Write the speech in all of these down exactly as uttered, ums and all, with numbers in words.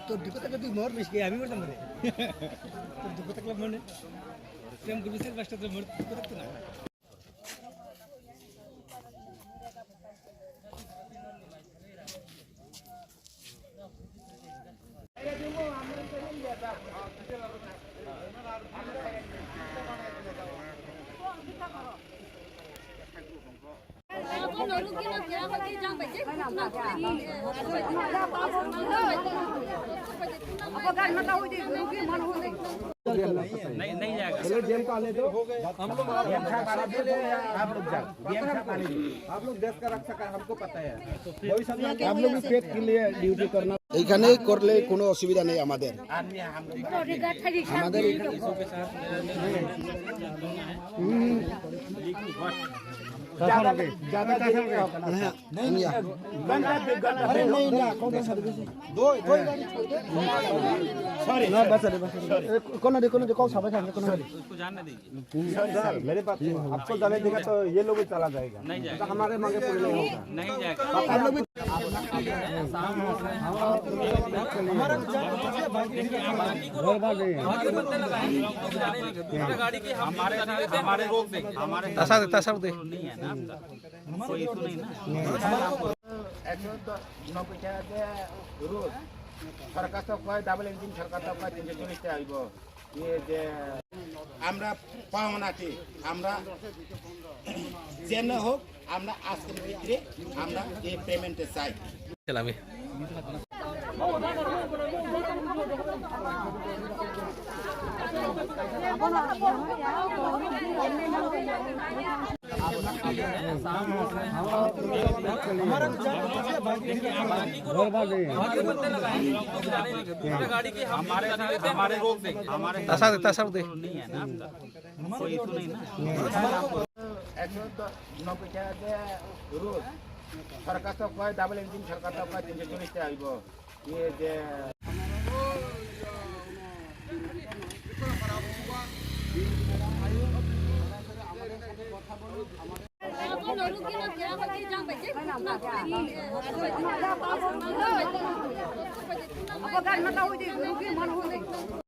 তোর দুঃখ থাকলে তুই মর বেশি, আমি মরতাম রে। তোর দুঃখ থাকলে মনে, প্রেম করবি স্যার, পাঁচটা তোর মর দুঃখ থাকতো না। नहीं, नहीं जाएगा। आप लोग जाओ, डीएम साहब आने दो। आप लोग देश का रक्षा कर, हमको पता है। आप लोग भी पेट के लिए ड्यूटी करना। এখানে করলে কোনো অসুবিধা নেই আমাদের। আমাদের এখানে হুম। ज़्यादा, ज़्यादा देर नहीं होगा। नहीं, नहीं। अरे नहीं, नहीं, कौन सा सर्विस है? दो, दो ही गाड़ी छोड़ दे। सॉरी, ना, बस, बस। ए, कौन है, कौन है, कौन सा बैठा है, कौन है? उसको जाने दीजिए। सर, मेरे पास आपको जाने देगा तो ये लोग भी चला जाएगा। नहीं जाएगा। तो हमारे मांगे पूरे नहीं होगा। नहीं जाएगा। आप लोग भी हमारा विचार हमारे, हमारे रोक देंगे, हमारे तसा दे, तसा दे। नहीं है ना आपका? कोई इशू नहीं ना? একশো নব্বই টাকা দিয়ে রোজ। সরকার তো কয় ডাবল ইঞ্জিন, সরকার তো কয় তিনশো চল্লিশ টাকা হইব। ইয়ে যে আমরা পাওনা কি? আমরা যেমনি হোক, আমরা আজকের ভিতরে আমরা এই পেমেন্টে চাই। Salami. हमारे, हमारे रोक देंगे, हमारे तसा दे, तसा दे। कोई इशू नहीं ना। একশো নব্বই টাকা দিয়ে রোজ। সরকার তো কয় ডাবল ইঞ্জিন, সরকার তো কয় তিনশো চল্লিশ টাকা হইব। ইয়ে যে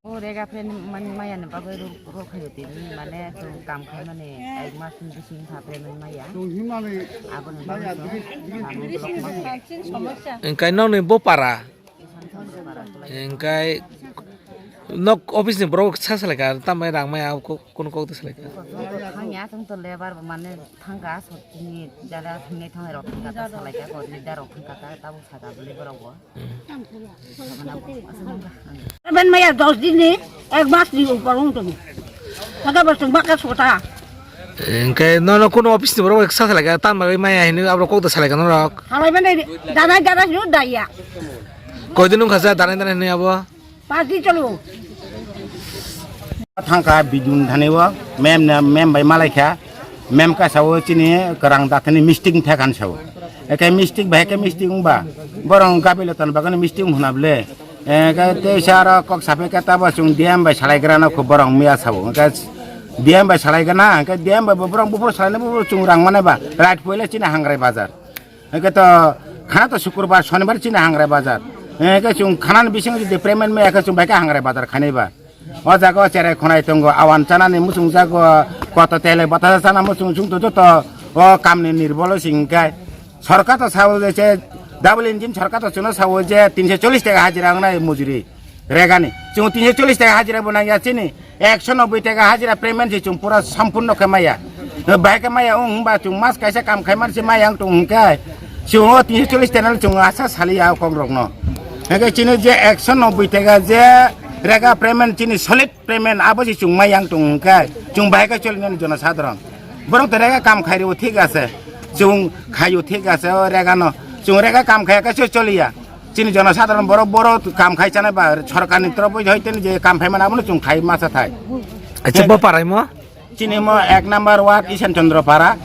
O rega pren man maya ni bagwi ro khayo tini mane chwng kam khai mani ek mas ni bising pha pren man maya. Chwng himani aboni maya bagwi chwng. Engkai nokni bo para. Engkai nok office ni borok sa salai ka tambai rang maya kunu kok ta salai ka. Thangya chwng to lebar mane thangka sotini jara thangni thangai rok thangka ta salai ka ko leader rok thangka ta tabuk saka bwlwi borok bo. Payment maya dos din ni, ek mas ni upor wng tongo. Taka bo chwng baka sota. Engke nono kuno office ni borok sa salai ka, tan bagwi maya hino abo kok da salai ka norok. Salai mane danai danai hino daya. Koi din wngkha sa danai danai hino abo? Pas din chalo. Thangka bidun thani o mem na mem bai malai kha. Mem ka sao chini kwrang dathani mistik thai khan sao. Eke mistik bai ke mistik wngba. Borong gabilo tan bagani mistik wngna ble. Eke te saro kok sape ke tabo chung D M bai salai grana khu borong miya sao. Eke D M bai salai gana, eke D M bai borong bufur salai bufur chung rang mane ba. Right poile chini hangrai bazar. Eke to khana to sukurbar, shonibar chini hangrai bazar. Eke chung khanani bising jodi payment maya khe chung bai ke hangrai bazar khanai ba. O jaga o cherai khonai tongo, awan chanani muchung jago, koto tele batasa chana muchung chung to joto o kamni nirbolo sing kai. Sorkar to sao je se double engine sorkar to chuno sao je tinso chollish taka hajira wngnai mujuri regani. Chung tinso chollish taka hajira bo nangya chini, ekso nobboi taka hajira payment se chung pura sampurno khe maya. Bai khe maya wng hwnba chung mas kaisa kam khai man se maya wng tong hwn khe. Chung o tinso chollish taka chung asa saliya o kok rokno. Hwnkhe chini je ekso nobboi taka je rega payment chini solid payment abo se chwng mai yang tong hwnkhe chwng bahai khe cholinani jonosadharon. Borok to rega kam khai rwo thik ase, chwng khaio thik ase o rega no. Chwng rega kam khaya khe se choliya. Chini jonosadharon borok boro kam khai chanai ba sorkarni torof bai hoiteni je kam khai mano abono chwng khai masa thai. Acha bo parai mo? Chini mo ek number ward Isan Chandra Para.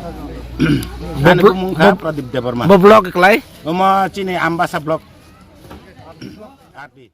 Ani bumung kha Pradip Debbarma. Bo block klai? Omo chini Ambasa block. R D.